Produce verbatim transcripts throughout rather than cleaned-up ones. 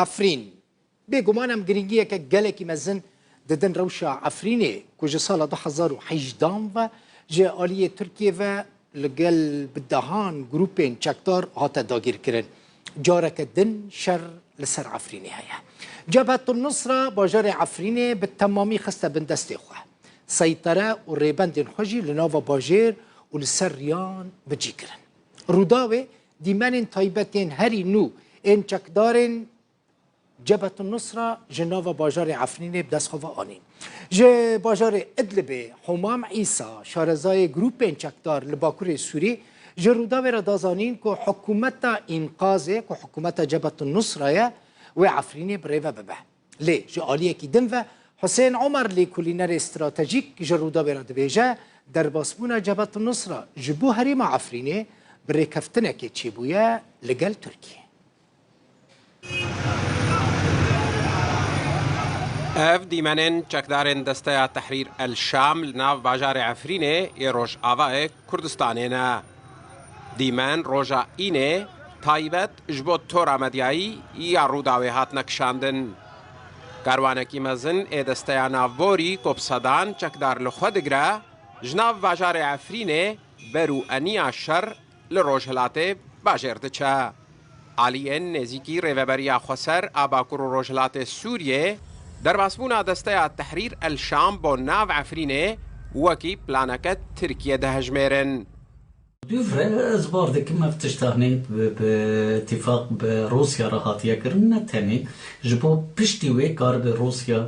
Efrîn. Bêguman em girîngiyeke gelekî mezin didin rewşa Efrînê ku ji sala du hezar û hejdehan ve ji aliyê Tirkiyê ve li gel bi dehan grûpên çekdar hate dagîrkirin. Careke din şer li ser Efrînê heye. Cebhetun Nusra bajarê Efrînê bi temamî xiste bin destê xwe. Seytere û rêbendên xwe jî li nava bajêr û li ser riyan bi cî kirin. Rûdawê dîmenên taybet ên herî nû ên çekdarên Cebhetun Nusra ji nava bajarê Efrînê bi dest xwe ve anîn. Ji bajarê Idlibê Homam Îsa, şarezayê grûpên çekdar li Bakurê Sûrî, ji Rûdawê re da zanîn ku hikûmeta Înqazê, ku hikûmeta Cebhetun Nusra ye, wê Efrînê bi rê ve bibe. Lê ji aliyekî din ve Husên Omer, lêkolînerê stratejîk, ji Rûdawê re dibêje, derbasbûna Cebhetun Nusra ji bo herêma Efrînê bi rêkeftinekê çêbûye li gel Tirkiyê. Ev dîmenên çekdarên Desteya Tehrîr El Şam li nav bajarê Efrînê yê Rojavayê Kurdistanê ne. Dîmen roja Înê taybet ji bo tora medyayî ya Rûdawê hatine kişandin. Karwanekî mezin ê Desteya Navborî ku bi sedan çekdar li xwe digire, ji nav bajarê Efrînê ber û eniya şer li rojhilatê bajêr diçe. Aliyên nêzîkî Rêveberiya Xweser a Bakur û Rojhilatê Sûriyê derbasbûna Desteya Tehrîr El Şam bo nav Efrînê wekî planeke Tirkiye dihejmêrin. Dûv re ez bar dikim ev tişta hinê bi, bi îtîfaq bi Rûsya re hatiye kirin, ne tenê ji bo piştî wê karibe Rûsya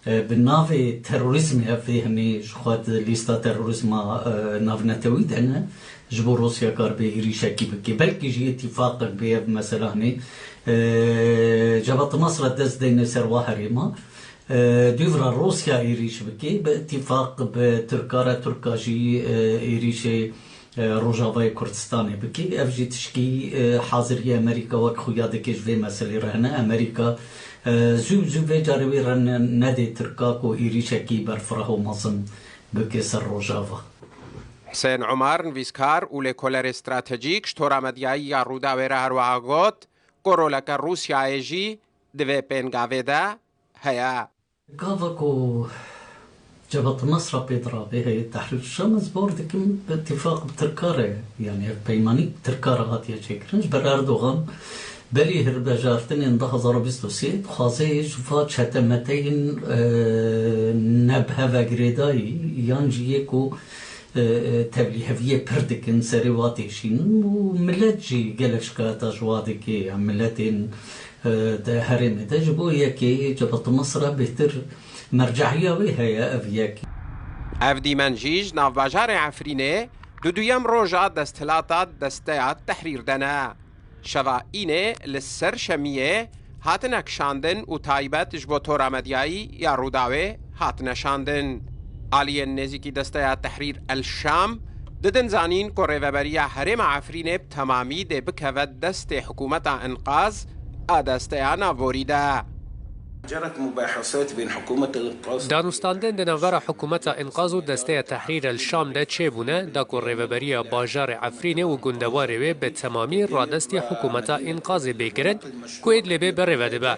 e, bi navê terorîzmê ev ê hinê ji xwe di lîsta terorîzma, e, navnetewî de ne, ji bo Rûsya karibe êrîşekî bike. Belkî jî îtîfaqek bê ev mesela hinê, e, Cebhet Nasra dest deyne ser wa herêma. E, dûv re Rûsya êrîş bike, bi îtîfaq bi Tirka re, Tirka jî, e, êrîşê e, Rojavayê Kurdistanê bike. Ev jî tişkî, e, haziriyê Amerîka wek xuya dike ji vê meselê re hene. Amerîka, e, zû zû vê carê wê re ne-, nedê Tirka ku êrîşekî berfireh û mezin bike ser Rojava. Husên Umar, nivîskar û lêkolerê stratejîk ji tora medyayî ya Rûdawê re her wiha got ku roleke Rûsyayê jî di vê pêngavê de heye. Gava ku Cebhet Nasra pê dirabe heye Tehrîr Şam, ez bor dikim bi îtîfaq bi Tirka re, yanî ev peymanî bi Tirka re hatiye çêkirin. Ji ber Erdogan berî hilbijartinên du hezar û bîst û sê dixwaze ji va çetemeteyên, e, ne bi hev ve girêdayî yan jî yê ku e, e, tevlîheviyê pir dikin, serê wa têşînin û milet jî gelek şikayeta ji wa dike. Em miletên, e, de herêmê de ji bo yekê Cebhet Nasra bêhtir mercehiya wê heye ev yek. Ev dîmen jî ji navbajarê Efrînê di duyem roja desthilata Desteya Tehrîr de ne. Şeva Înê li ser Şemiyê hatine kişandin û taybet ji bo tora medyayî ya Rûdawê hatine şandin. Aliyên nêzîkî Desteya Tehrîr El Şam didin zanîn ku rêveberiya herêma Efrînê bi temamî dê bikeve destê hikûmeta Înqaz a Desteya Navborî de. جرت مباحثات بين حكومة الإنقاذ Danûstandin di navbera hikûmeta Înqaz û Desteya Tehrîr El Şam de çêbûne, da ku rêveberiya bajarê Efrînê û gundewarê wê bi temamî radestî hikûmeta Înqazê bê kirin, ku Idlibê bi rê ve dibe.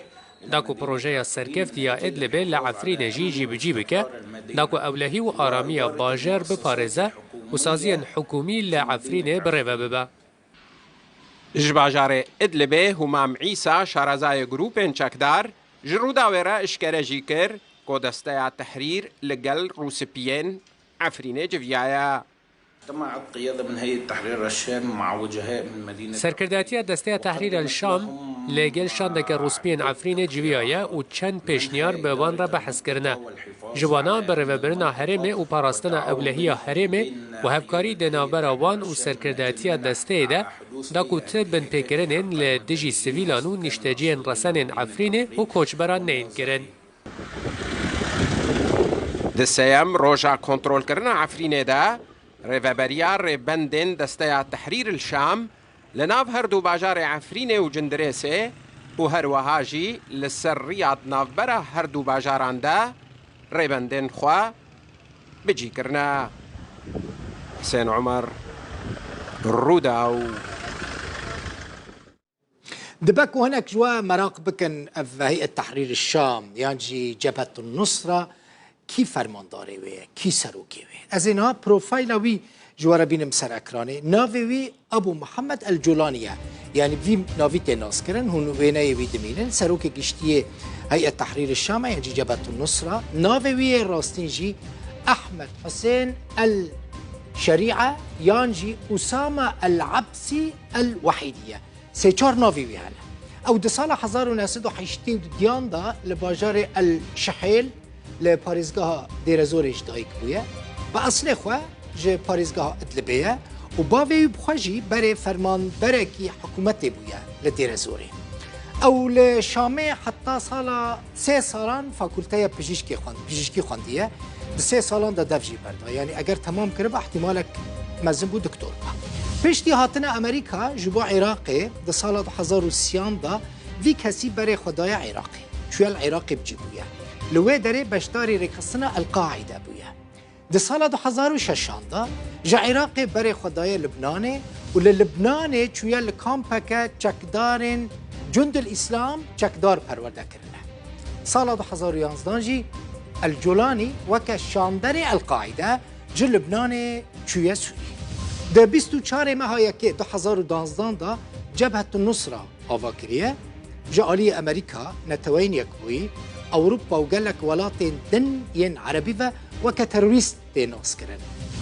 Da ku projeya serkeftî ya Idlibê li Efrînê jî cîbicî bike, da ku ewlehî û aramiya bajêr biparêze û saziyên hikûmî li Efrînê bi rê ve bibe. Ji bajarê Idlibê Humam Îsa, şarezayê grûpên çekdar, ji Rûdawê re eşkere jî kir ku Desteya Tehrîr li gel Rûspiyên Efrînê civiyaye. اجتمعت قيادة من هيئة تحرير الشام مع وجهاء من مدينة Serkirdatiya Desteya Tehrîr El Şam li gel şandeke Rûspiyên Efrînê civiyaye û çend pêşniyar bi wan re behs kirine. Ji wana bi rêvebirina herêmê û parastina ewlehiya herêmê û hevkarî di navbera wan û serkirdatiya desteyê de, da ku ti binpêkirinên li dijî sivîlan û nişteciyên resenên Efrînê û koçberan neyên kirin. Di sêyem roja kontrolkirina Efrînê de, rêveberiya rêbendên Desteya Tehrîr El Şam li nav her du bajarê Efrînê û Cindirêsê û her wiha jî li ser riya di navbera her du bajaran de rêbendên xwe bi cî kirine. Husên Omer, Rûdaw. Dibe ku hinek ji we meraq bikin ev Heyet Tehrîr Şam yan jî Cebhetun Nusra kî fermandarê wê ye, kî serokê wê ye? Ez ê niha profayla wî ji we re bînim ser ekranê. Navê wî Abu Muhammed El Culani ye. Yanî vî navî tê naskirin, hûn wêneyê wî dimînin. Serokê giştî yê Heyet Tehrîr Şam e yan jî Cebhetun Nusra. Navê wî yê rastîn jî Ahmed Husên El Şerîe yan jî Usama El Absî El Wahîdî ye. Sê çar navê wî hene. Ew di sala hezar û neh sed û heştê û duyan de li bajarê El Şihêl li parêzgeha Dêrezorê ji dayik bûye. Bi eslê xwe ji parêzgeha Idlibê ye û bavê wî bi xwe jî berê fermanberekî hikûmetê bûye li Dêrezorê. Ew li Şamê heta sala sê salan fakulteya pijîşkê xwend, pijîşkî xwendiye. Di sê salan de dev jî berda. Yanî eger temam kiriba, ihtimalek mezin bû doktor ba. Piştî hatina Amerîka ji bo Iraqê di sala du hezar û sîyan de vî kesî berê xwe daye Iraqê. Çûye li Iraqê bi cî bûye. Li wê derê beşdarî rêkxistina El-Qaîde bûye. Di sala du hezar û şeşan de ji Iraqê berê xwe daye Libnanê û li Libnanê çûye li kampeke çekdarên Cundul Îslam çekdar perwerde kirine. Sala du hezar û yanzdan jî El Culanî weke şanderê El-Qaîde ji Libnanê çûye Sûriyê. Di bîst û çarê meha yekê du hezar û danzdan de Cebhetun Nusra ava kiriye, ji aliyê Amerîka, Neteweyên Yekbûyî, Ewropa û gelek welatên din yên Erebî ve weke terorîst tê naskirin.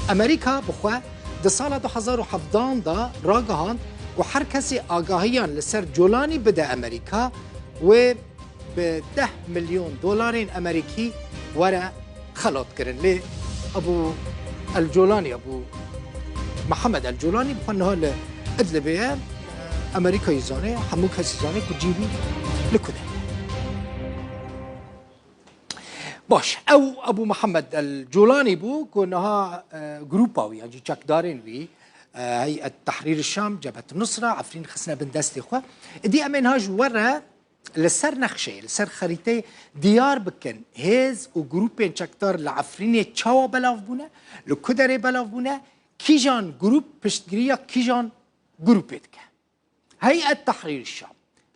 Amerîka bi xwe di sala du hezar û hevdan de ragihand ku her kesê agahiyan li ser Colanî bide Amerîka, wê bi deh milyon dolarên Amerîkî were xelat kirin. Lê Ebû El Colanî, Ebû Mihemed El Colanî bi xwe niha li Idlibê ye. Amerîkayê zane, hemû kesî zane ku cî wî li ku de ye. Baş, ew Ebû Mihemed El Colanî bû ku niha, e, grupa wî, yan jî çekdarên wî, e, Heyet Tehrîr Şam, Cebhet Nusra, Efrîn xistine bin destê xwe. Îdî em ê niha ji we re li ser nexşeyê, li ser xerîteyê diyar bikin hêz û grûpên çekdar li Efrînê çawa belav bûne, li ku derê belav bûne, kîjan grûp piştgiriya kîjan grûpê dike. Heyet Tehrîr Şam,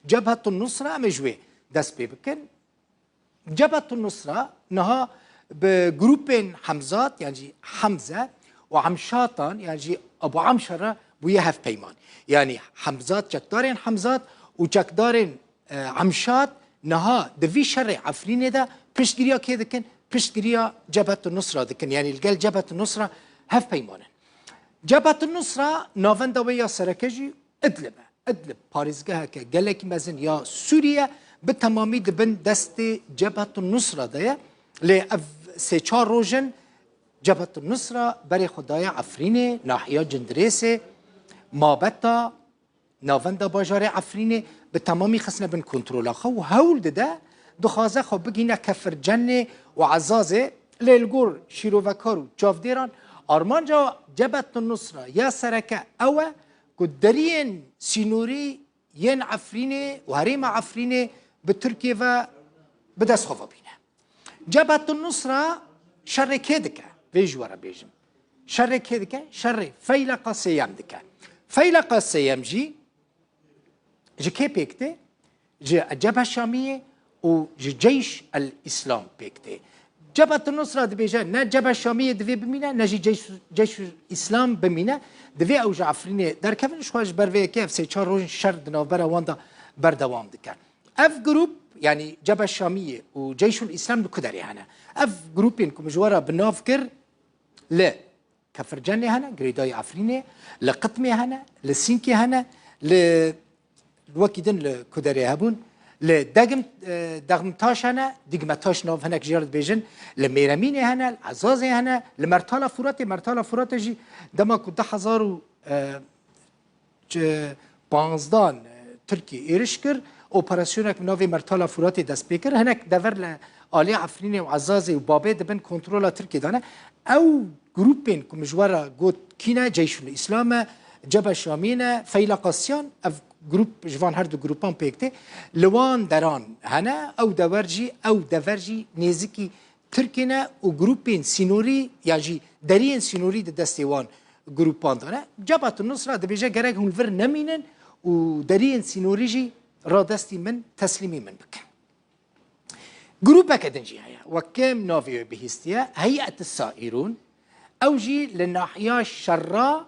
Cebhetun Nusra, em ê ji wê dest pê bikin. Cebhetun Nusra niha bi grûpên Hemzat, yan jî Hemze û Emşatan, yan jî Abu Amşa re bûye hevpeyman. Yanî Hemzat, çekdarên Hemzat û çekdarên, e, Emşat niha di vî şerê Efrînê de piştgiriya kê dikin? Piştgiriya Cebhetun Nusra dikin. Yanî li gel Cebhetun Nusra hevpeyman in. Cebhetun Nusra navenda wê ya sereke jî Idlib e. Idlib parêzgeheke gelekî mezin ya Sûrî ye, bi temamî di bin destê Cebhetun Nusra de ye. Lê ev sê çar roj in Cebhetun Nusra berê xwe daye Efrînê, nahiya Cindirêsê, Mabeta, navenda bajarê Efrînê bi temamî xistine bin kontrola xwe û hewl dide, dixwaze xwe bigihîne Kefir Cennê û Ezazê. Lê li gor şîrovekar û çavdêran armanca Cebhetun Nusra ya sereke ew e ku deriyên sînorî yên Efrînê û herêma Efrînê bi Tirkiyê ve bi dest xwe ve bîne. Cebhetun Nusra şerê kê dike? Vê ji we re bêjim. Şerê kê dike? Şerê Feyleqa Sêyem dike. Feyleqa Sêyem jî ji kê pêk tê? Ji Cebhe Şamiyê û ji Ceyş el Îslam pêk tê. Cebhetun Nusra dibêje, ne Cebhe Şamiyê divê bimîne, ne jî Ceyş, Ceyşul Îslam bimîne. Divê ew ji Efrînê derkevin, ji xwe ji ber vê yekê ev sê çar rojên şer di navbera wan de berdewam dike. Ev grûp, yanî Cebhe Şamiyê û Ceyşul Îslam li ku derê hene? Ev grûpên ku min ji we re bi nav kir, li Kefir Cennê hene, girêdayî Efrînê, li Qitmê hene, li Sînkê hene, li wekî din li ku derê hebûn, li Degim, e, Degmtaş hene, Digmetaş nav hinek jê re dibêjin, li Mêremînê hene, li Ezazê hene, li Mertala Furatê, Mertala Furatê jî dema ku du hezar û, e, çi panzdan, e, Tirkî êriş kir, operasyonek bi navê Mertala Furatê dest pê kir. Hinek dever li alî Efrînê û Ezazê û Babê di bin kontrola Tirkiyê de ne. Ew grûpên ku min ji we re got kî ne, Ceyşul Îslam e, Cebhe Şamiyê ne, Feyleqa Sêyem, ev grûp ji van her du grûpan pêk tê. Li wan deran hene, ew dever jî, ew dever jî nêzikî Tirkiyê ne û grûpên sînorî yan jî deriyên sînorî di destê wan grûpan de ne. Cebhetun Nusra dibêje gerek hûn li vir nemînin û deriyên sînorî jî radestî min, teslîmî min bikin. Grûpeke din jî heye. Wek kêm navê wê bihîstiye, Heyet Saîrûn. Ew jî li nahiya Şerra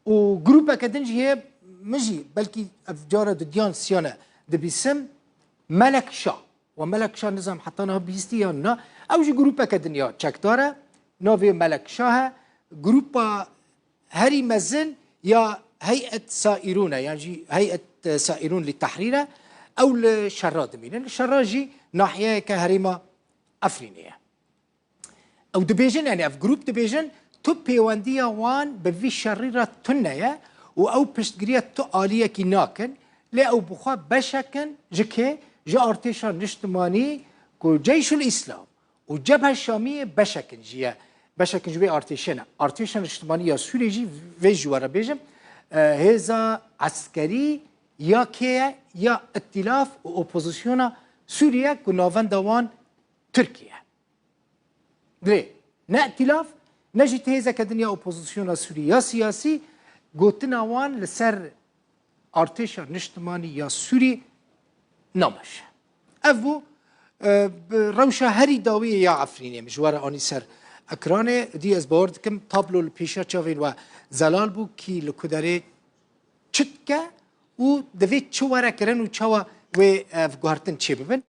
û grûpeke din jî heye, min jî belkî ev cara dudiyan siyane dibîsim, Melek Şah. We Melek Şah nizam heta niha bihîstî yan na. Ew jî grûpeke din ya çekdar e. Navê Melek Şah e. Grûpa herî mezin ya Heyet Saîrûn e, yan jî Heyet, e, Saîrûn li Tehrîr e. Ew li Şerra dimînin. Li Şerra jî nahiyeyeke herêma Efrînê ye. Ew dibêjin, yani ev grûp dibêjin, tu pêwendiya wan bi vî şerî re tune ye û ew piştgiriya tu aliyekî nakin, lê ew bi xwe beşek in ji kê? Ji artêşa niştimanî ku Ceyşul Îslam û Cebhe Şamiyê beşek in jî ye. Beşek in ji wê artêşê ne. Artêşa niştimanî ya Sûriyê jî vê ji we re bêjim, e, hêza eskerî ya kê ye? Ya îtîlaf û opozisyona Sûriyê ku navenda wan Tirkiye. Lê ne îtîlaf, ne jî hêzeke din ya opozisyona Sûrî ya siyasî gotina wan li ser artêşa niştimanî ya Sûrî nameşe. Ev bû, e, bi rewşa herî dawî ya Efrînê min ji we re anî ser ekranê. Dî ez bawer dikim tablo li pêşiya çavên we zelal bû, kî li ku derê çi dike û divê çi were kirin û çawa wê ev guhertin çêbibin.